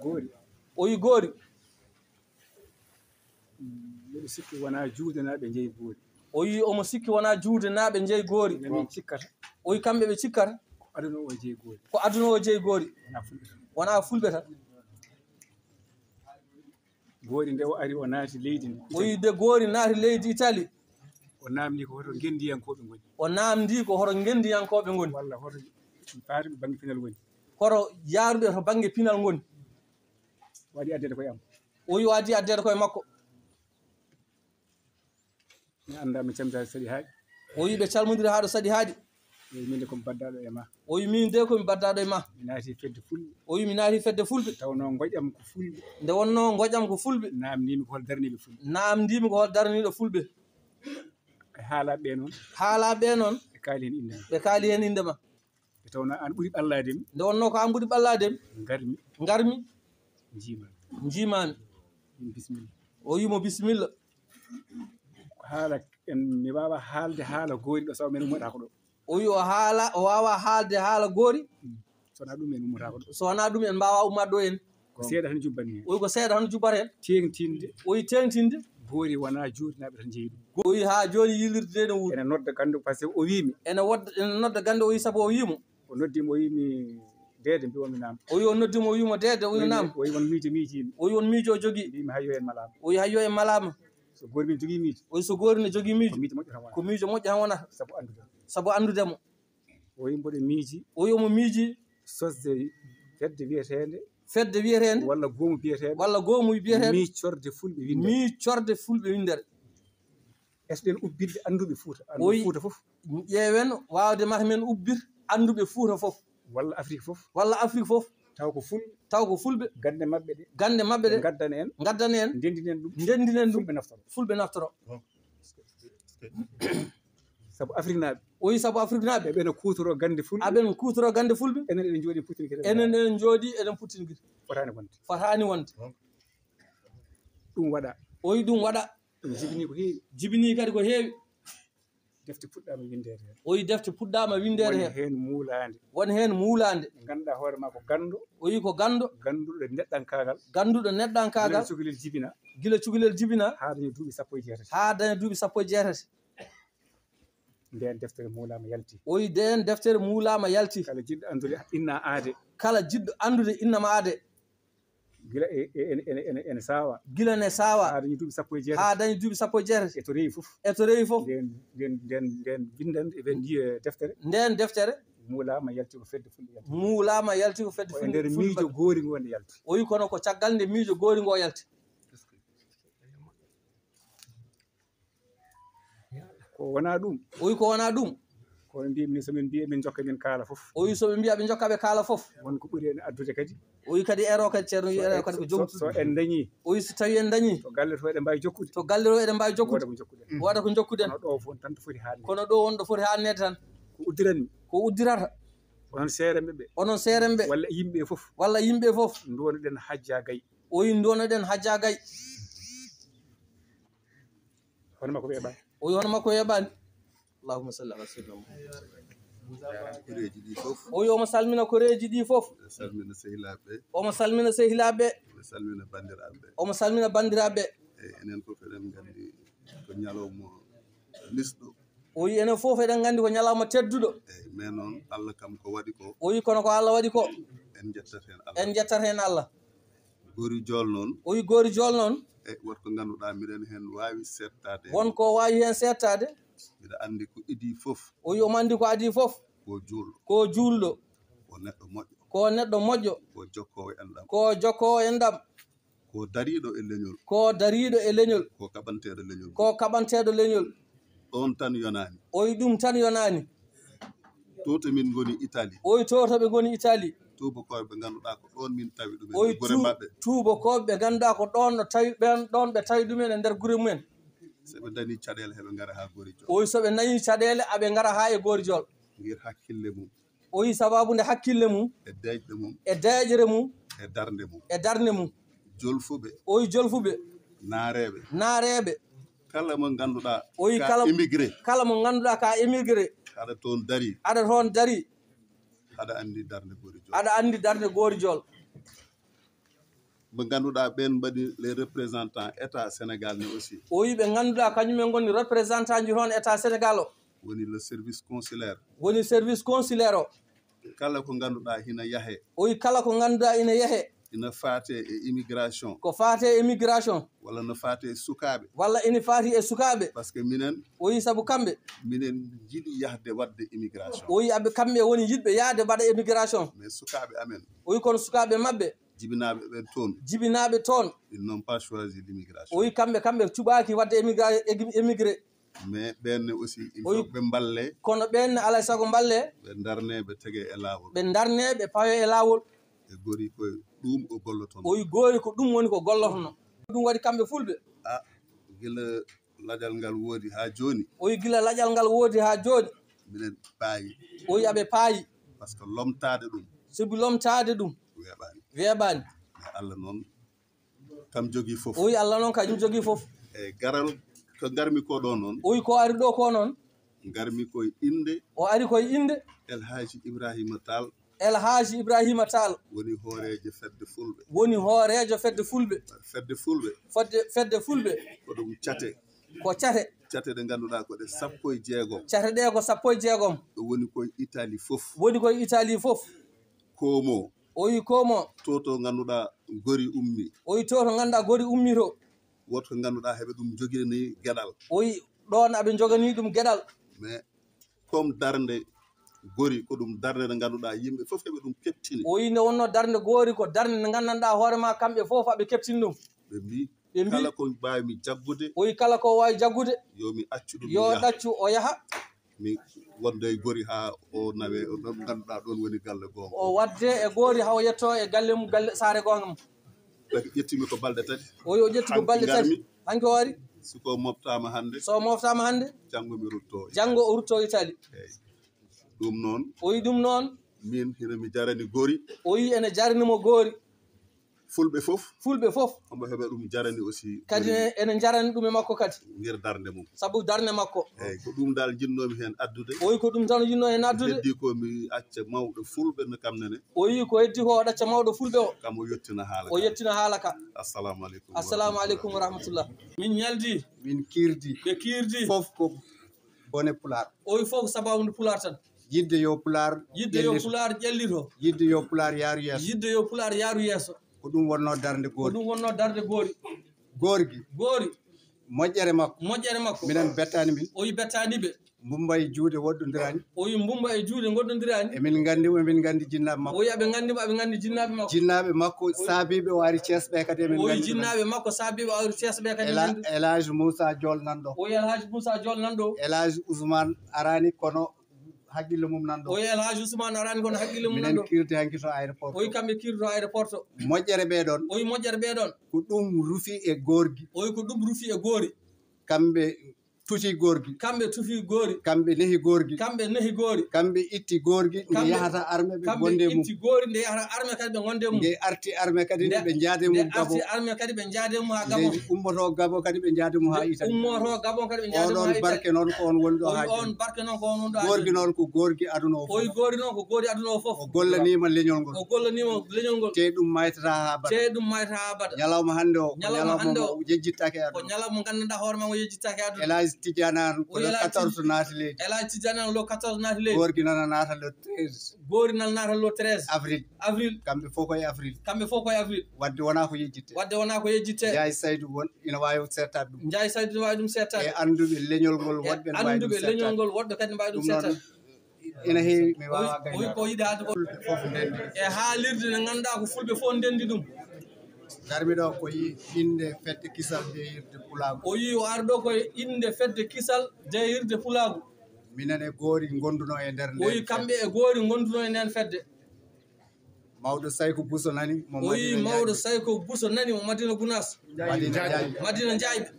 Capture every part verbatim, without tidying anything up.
Goori. O yi goori. Mbeɗo sikki wonaa juudenaaɓe njeyi goori. O yi omo sikki wonaa juudenaaɓe njeyi goori. Ina min cikkata. O yi kamɓe ɓe cikkata. Ko aduna o jeyi goori. Ko aduna o jeyi goori. Wonaa fulɓe tan. Wonaa fulɓe tan. Goori nde o ari o naati leydi ndi. O yi de goori naati leydi Itali. O naamni ko hoto ngenndiyankooɓe ngoni. O naamndi ko hoto ngenndiyankooɓe ngoni. Walla hoto yaaruɓe bannge pinal ngoni. Hoto yaaruɓe to bannge pinal ngoni. Waɗi addeede koye am. O yi o addi addeede koye makko. Mi anndaa mi calmitaade saɗi haaɗi. O yi ɓe calmondiri haa ɗo saɗi haaɗi. Eyi, min de ko mi baddaaɗo e ma. O yi min de ko mi baddaaɗo e ma. Mi naati fedde fulɓe. O yi mi naati fedde fulɓe. Tawnoo ngoƴam ko fulɓe. Nde wonnoo ngoƴam ko fulɓe. Naamndiimi ko hol daraniiɓe fulɓe. Naamndiimi ko hol daraniiɗo fulɓe. E haalaaɓe ɓe noon. Haalaaɓe ɓe noon. Ɓe kaali heen innde ma. Ɓe kaali heen innde ma. Nde tawnoo aan ɓuri ɓallaade mi. Nde wonnoo ko aan ɓuri ɓallaade mi. Ngarmi. Ngarmi. Njiimaami. Njiimaami. Min bisimilla. O yi mo bisimilla. Ko haala en, mi waawa haalde haala goori ɗo, sabu men ummotaako ɗo. O yi o haala, o waawa haalde haala goori. Mm. So wonaa ɗum en ummotaako ɗo. So wonaa ɗum en mbaawaa ummaade ɗo en. Ko seeɗa tan jubbanmi heen. O yi ko seeɗa tan jubbata heen. Teeŋtinde. O yi teeŋtinde. Goori wonaa juudenaaɓe tan njeyi ɗum. O yi haa jooni yiilirde nde wuuri. Ene nodda ganndo, par ce que o wiimi. Ene wodda, ene nodda ganndo o yi sabu o wiimo. O noddi mo, o wiimi, "Deede," mbiimi, "Naam." O yi o noddi mo, o wiimo, "Deede," o wiimo, "Naam." O yi won miijo miijiimi. O yi won miijo o jogii. Mbiimi, "Hayyo en malaama." O yi, "Hayyo en malaama." So goori min jogii miijo. O yi so goori ne jogii miijo. Ko miijo moƴƴo tan wonata. Ko miijo moƴƴo tan wonata. Sabu anndude mo. Sabu anndude mo. O yi mboɗo miiji. O yi omo miiji. Sosde fedde wiyeteende. Fedde wiyeteende. Walla goomu biyeteeɗo. Walla goomu biyeteeɗo. Miicorde fulɓe winndere. Miicorde fulɓe winndere. Esɗen ubbirde annduɓe Fuuta. Annduɓe Fuuta fof. Ƴeewen waawde mata men ubbir annduɓe Fuuta fof. Walla Afrik fof. Walla Afrik fof. Taw ko fulɓe. Taw ko fulɓe. Gannde maɓɓe ɗe. Gannde maɓɓe ɗe. Ngaddana en. Ngaddana en. Ndenndinen ɗum. Ndenndinen ɗum. Fulɓe naftoro. Fulɓe naftoro. Sabu Afriknaaɓe. O yi sabu Afriknaaɓe. Eɓe ene kuutoroo gannde fulɓe. Aɓen kuutoroo gannde fulɓe. Enen eɗen njooɗi puttini kadi. Enen eɗen njooɗi eɗen puttini kadi. Fotaani wonde. Fotaani wonde. Ɗum waɗa. O yi ɗum waɗa. Ɗum jibinii ko heewi. Jibinii kadi ko heewi. Defte puɗɗaama winndeede heen. O yi defte puɗɗaama winndeede heen. Won heen muulaande. Won heen muulaande. Ngannduɗaa hoore maa ko ganndo. O yi ko ganndo. Gannduɗo neɗɗankaagal. Gannduɗo neɗɗankaagal. Gila cukalel jibina. Gila cukalel jibina. Haa daña duuɓi sappo e jeetati. Haa daña duuɓi sappo e jeetati. Ndeen deftere muulaama yalti. O yi ndeen deftere muulaama yalti. Kala jiɗɗo anndude inna aade. Kala jiɗɗo anndude inna ma aade. Gila e, e, ene, ene, ene, ene saawaa. Gila ne saawaa. Haa dañi duuɓi sappo e jeetati. Haa dañi duuɓi sappo e jeetati. E to rewi fof. E to rewi fof. Ndeen, ndeen, ndeen, ndeen binndannde, eɓe njiya deftere. Ndeen deftere. Muulaama yalti ko fedde fulɓe yalti. Muulaama yalti ko fedde fulɓe. Ko e nder miijo goori ngo nde yalti. O yi kono ko caggal nde miijo goori ngo yalti. Ko wonaa ɗum. O yi ko wonaa ɗum. Kono mbiymi ni, so min mbiyi emin njokka min kaala fof. O yi so ɓe mbiya ɓe njokka ɓe kaala fof. Won ko ɓuri en addude kadi. O yi kadi ero kadi ceerno yi ero kadi ko jogtude. So en dañi. O yi so tawi en dañi. To galle to eɗen mbaawi jokkude. To galle to eɗen mbaawi jokkude. Wooda ko jokkuɗen. Wooda ko jokkuɗen. Kono ɗo won tan foti haanede. Kono ɗo won ɗo foti haanede tan. Ko uddiranmi. Ko uddirata. Onon seeremɓe ɓe. Onon seeremɓe. Walla yimɓe fof. Walla yimɓe fof. Nduwanoɗen Hajja Gay. O yi nduwanoɗen Hajja Gay. Hono makko weeɓaani. O yi hono makko weeɓaani. Allahumma salli ala sayyidina Muhammad. Koreeji ɗi fof. O yi omo salmina koreeji ɗi fof. Salmina sehilaaɓe. Omo salmina sehilaaɓe. Omo salmina banndiraaɓe. Omo salmina banndiraaɓe. Eyi, enen fof eɗen nganndi ko ñalawma lisɗo. O yi enen fof eɗen nganndi ko ñalawma tedduɗo. Eyi, mais noon Allah kam ko waɗi ko. O yi kono ko Allah waɗi ko. En njettat heen Allah. En njettat heen Allah. Goori Jool noon. O yi Goori Jool noon. E won ko ngannduɗaa miɗen heen waawi seettaade. Won ko waawi heen seettaade. Miɗa anndi ko idii fof. O yi omo anndi ko adii fof. Ko juulɗo. Ko juulɗo. Ko neɗɗo moƴƴo. Ko neɗɗo moƴƴo. Ko jokkoowo enɗam. Ko jokkoowo enɗam. Ko dariiɗo e leñol. Ko dariiɗo e leñol. Ko kaɓanteeɗo leñol. Ko kaɓanteeɗo leñol. Ɗoon tan yonaani. O yi ɗum tan yonaani. To to min ngoni Italie. O yi to to ɓe ngoni Italie. Tuubakooɓe ɓe ngannduɗaa ko ɗoon min tawi ɗumen. O yi e gure maɓɓe. Tuubakooɓe ɓe ngannduɗaa ko ɗoon no tawi ɓeen ɗoon ɓe tawi ɗumen e nder gure mumen. So ɓe dañi caɗeele heɓe ngara haa Goori Jool. O yi so ɓe dañi caɗeele aɓe ngara haa e Goori Jool. Ngir hakkille mum. O yi sababu nde hakkille mum. E deeƴre mum. E deeƴre mum. E darnde mum. E darnde mum. Jolfuɓe. O yi jolfuɓe. Naareeɓe. Naareeɓe. Kala mo ngannduɗaa. O yi ka kala, immigré. Kala mo ngannduɗaa ka immigré. Aɗa toon darii. Aɗa toon darii. Aɗa anndi darnde Goori Jool. Aɗa anndi darnde Goori Jool. Ɓe ngannduɗaa ɓeen mbaɗi les représentants État Sénégal ne aussi. O wi ɓe ngannduɗaa kañum en ngoni représentant ji toon État Sénégal o. Woni le service consulaire. Woni service consulaire o. Kala ko ngannduɗaa hina yahe. O wi kala ko ngannduɗaa ina yahe. Ina faate e immigration. Ko faate e immigration. Walla no faate e sukaaɓe. Walla ina faati e sukaaɓe. Parce que minen. O wi sabu kamɓe. Minen njiɗi yahde waɗde immigration. O wi aɓe kamɓe woni yiɗɓe yahde mbaɗa immigration. Mais sukaaɓe amen. O wi kono sukaaɓe maɓɓe. Jibinaaɓe ɓen toon. Jibinaaɓe toon. Ils n'ont pas choisi l'immigration. O wi kamɓe, kamɓe cuɓaaki waɗde émigra-, égi-, émigré. Mais ɓen ne aussi, il faut ɓe mballe. Kono ɓen ne alaa e sago mballe. Ɓe ndarne, ɓe tege e laawol. Ɓe ndarne, ɓe pawe e laawol. E Gori ko ɗum o gollotono. O wi Gori ko ɗum woni ko gollotono. Ɗum waɗi kamɓe fulɓe. Ah, gila laƴal ngal woodi haa jooni. O wi gila laƴal ngal woodi haa jooni. Minen paayi. O wi aɓe paayi. Parce que lomtaade ɗum. Sabu lomtaade ɗum. Weeɓaani. Weeɓaani. Mais Allah noon, kam jogii fof. O wi Allah noon, kañum jogii fof. Eyi, garal ko ngarmi ko ɗo noon. O wi ko ari ɗo ko noon. Ngarmi koye innde. O ari koye innde. El Hadji Ibrahima Tall. El Hadji Ibrahima Tall. Woni hooreejo fedde fulɓe. Woni hooreejo fedde fulɓe. Fedde fulɓe. Fodde, fedde fulɓe. Ko ɗum cate. Ko cate. Cate ɗe ngannduɗaa ko ɗe sappo e jeegom. Cate ɗe ko sappo e jeegom. Ɗo woni koye Italie fof. Woni koye Italie fof. Koomo. O wi Koomo. To, to ngannduɗaa Gori ummi. O wi to, to ngannduɗaa Gori ummi to. Woto ko ngannduɗaa heɓe ɗum jogini geɗal. O wi ɗoon aɓe njoganii ɗum geɗal. Mais comme darnde Gori, ko ɗum darnde nde ngannduɗaa yimɓe fof heɓe ɗum keɓtini. O wi nde wonnoo darnde Gori, ko darnde nde nganndanɗaa hoore maa kamɓe fof aɓe keɓtini ɗum. Ɓe mbii, ɓe mbii, kala ko mbaawmi jaggude. O wi kala ko waawi jaggude. Yo mi accu ɗum, yo mi yaha. Ɗaccu o yaha. Mi wonda e Gori haa o nawe, o ɗon ngannduɗaa ɗoon woni galle goonga. O waɗde e Gori haa o yetto e galle mum, galle saare goonga mum. Ɓe ƴettimi ko balɗe tati. O wi o ƴetti ko balɗe tati. Hanki ngarmi. Hanki o ari. Si ko moftaama hannde. So moftaama hannde. Janngo mi rutto. Janngo o rutto Italie. Eyi. Ɗum noon. O wi ɗum noon. Min hino mi jarani Gori. O wi ene jarani mo Gori. Fulɓe fof. Fulɓe fof. Omo heɓa ɗum jarani aussi. Kadi ene jarani ɗum e makko kadi. Ngir darnde mum. Sabu darnde makko. Eyi, ko ɗum dal njinnoomi heen addude. O wi ko ɗum tan o yinnoo heen addude. Heddi ko mi acca mawɗo fulɓe no kam nene. O wi ko heddi ko o ɗacca mawɗo fulɓe o. Kam o yettina haala ka. O yettina haala ka. Assalamu aleykum. Assalamu aleykum wa rahmatullah. Min ñaldi. Min kiirdi. Ɓe kiirdi. Fof ko bone pulaar. O wi fof ko sababu nde pulaar tan. Yiɗde yo pulaar. Yiɗde yo ƴellito. Pulaar ƴellito. Yiɗde yo pulaar yaaru yeeso. Yiɗde yo pulaar yaaru yeeso. Ko ɗum wonnoo darnde Gori. Ko ɗum wonnoo darnde Gori. Gorgi. Gori. Moƴƴere makko. Moƴƴere makko. Minen bettaani min. O wi bettaani ɓe. Mbumba e juuɗe woɗɗondiraani. O wi Mbumba e juuɗe ngoɗɗondiraani. Emin nganndi mo, emin nganndi jinnaaɓe makko. O wi aɓe nganndi mo, aɓe nganndi jinnaaɓe makko. Jinnaaɓe makko saabiiɓe o ari Thiès ɓe kadi emin nganndi. O wi jinnaaɓe makko saabiiɓe o ari Thiès ɓe kadi emin nganndi. El Hadj Moussa Diol nan ɗo. O wi El Hadj Moussa Diol nan ɗo. El Hadj Ousmane araani kono haqqille mum nan ɗo. O wi El Hadj Ousmane araani kono haqqille mum nan ɗo. Minen kiirdi hanki to aéroport. O wi kamɓe kiirdi to aéroport to. Moƴƴere ɓee ɗoon. O wi moƴƴere ɓee ɗoon. Ko ɗum rufi e Gorgi. O wi ko ɗum rufi e Gori. Kamɓe tufi Gorgi. Kamɓe tufi Gori. Kamɓe nehi Gorgi. Kamɓe nehi Gori. Kamɓe itti Gorgi, nde yahata arme ɓe ngonde mum. Kamɓe itti Gori, nde yahata arme kadi ɓe ngonde mum. Nde arti arme kadi, nde ɓe njaade mum Gabon. Nde arti arme kadi ɓe njaade mum haa Gabon. Nde ummoto Gabon kadi ɓe njaade mum haa Italie. Ummoto Gabon kadi ɓe njaade mum haa Italie. Oɗon barke noon ko on woni ɗo haa jooni. On barke noon ko on woni ɗo haa jooni. Gorgi noon ko Gorgi aduna o fof. O wi Gori noon ko Gori aduna o fof. O gollaniima leñol ngol. O gollaniima leñol ngol. Tee ɗum maytata haa abada. Tee ɗum maytata haa abada. Ñalawma hannde o, ko ñalawma mo yejjittaake e aduna. Ko ñalawma mo nganndanɗaa hoore maa o yejjittaake e aduna. El Hadj Tidiane Anne ko le quatorze naati leydi. El Hadj Tidiane Anne le quatorze naati leydi. Gorgi nana naata le treize. Gori nana naata le treize. Avril. Avril. Kamɓe fof ko e avril. Kamɓe fof ko e avril. Wadde wonaa ko yejjitte. Wadde wonaa ko yejjitte. Njaay Saydu won, ina waawi seettaade ɗum. Njaay Saydu ina waawi ɗum seettaade. E annduɓe leñol ngol woɗɓe ne mbaawi ɗum seettaade. E annduɓe leñol ngol woɗɓe kadi mbaawi ɗum seettaade. Ina heewi, mi waawaa gaynaade. O wi ko yiɗi haalde ko. Fulɓe fof ndenndi. E haalirde nde ngannduɗaa ko fulɓe fof ndenndi ɗum. Ngarmi ɗo ko yi-, innde fedde kisal jeyirde pulaagu. O wi o ari ɗo ko e innde fedde kisal jeyirde pulaagu. Minen e Gori ngonduno e nder nden fedde. O wi kamɓe e Gori ngonduno e nden fedde. Mawɗo Sayko Bousso nani mo Madina Ndiaye. O wi Mawɗo Sayko Bousso nani mo Madina Gounass. Madina Ndiaye. Madina Ndiaye.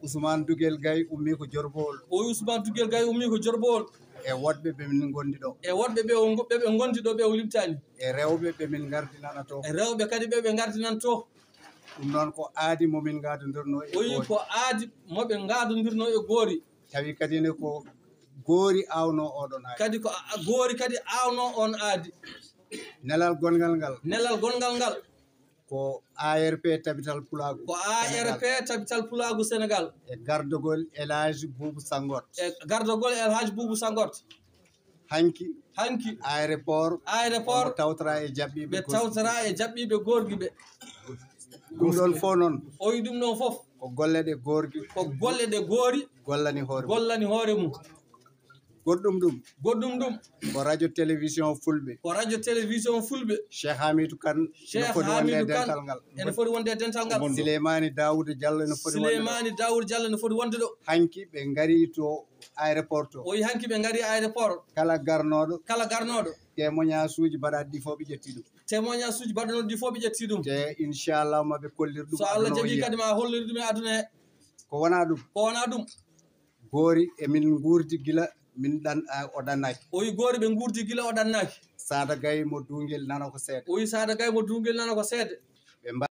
Ousmane Dugel Gaye ummi ko Jorbowol. O wi Ousmane Dugel Gaye ummi ko Jorbowol. E woɗɓe ɓe min ngondi ɗo. E woɗɓe ɓe o ngo-, ɓe ɓe ngondi ɗo ɓe o limtaani. E rewɓe ɓe min ngardinana to. E rewɓe kadi ɓe ɓe ngardinana to. Ɗum noon ko aadi mo min ngaadondirno e Gori. O wi ko aadi mo ɓe ngaadondirno e Gori. Tawi kadi ne ko Gori aawno oɗon aadi. Kadi ko a-, Gori kadi aawno on aadi. Nelal gonngal ngal. Nelal gonngal ngal. Ko A R P Tabital Pulaagu. Ko A R P Tabital Pulaagu Senegal. E gardogol El Hadj Boubou Sangot. E gardogol El Hadj Boubou Sangot. Hanki. Hanki. Aéroport. Aéroport. Omo tawtora e jaɓɓiiɓe. Ɓe tawtora e jaɓɓiiɓe gorgi ɓe. Ɗum ɗon fof noon. O wi ɗum ɗon fof. Ko golle ɗe gorgi. Ko golle ɗe goori. Gollani hoore mum. Gollani hoore mum. Goɗɗum ɗum. Goɗɗum ɗum. Ko radio télévision fulɓe. Ko radio télévision fulɓe. Cheikh Hamidou Kane. Cheikh Hamidou Kane. Ene foti wonde e dental ngal. Ene foti wonde e dental ngal. Sileymaani Daawuda Diallo ene foti wonde ɗo. Sileymaani Daawuda Diallo ene foti wonde ɗo. Hanki ɓe ngari to aéroport to. O wi hanki ɓe ngari aéroport. Kala garnooɗo. Kala garnooɗo. Témoignage uji mbaɗaaɗi ɗi fof ɓe ƴetti ɗum. Témoignage uji mbaɗanooɗi ɗi fof ɓe ƴetti ɗum. Te inchallah ma ɓe kollir ɗum. So Allah jaɓi kadi ma hollir ɗum e aduna he. Ko wonaa ɗum. Ko wonaa ɗum. Goori emin nguurdi gila min ɗan, a, o ɗannaaki. O wi goori ɓe nguurdi gila o ɗannaaki. Saada Gaye mo Duungel nana ko seede. O wi Saada Gaye mo Duungel nana ko seede. Ɓe mba-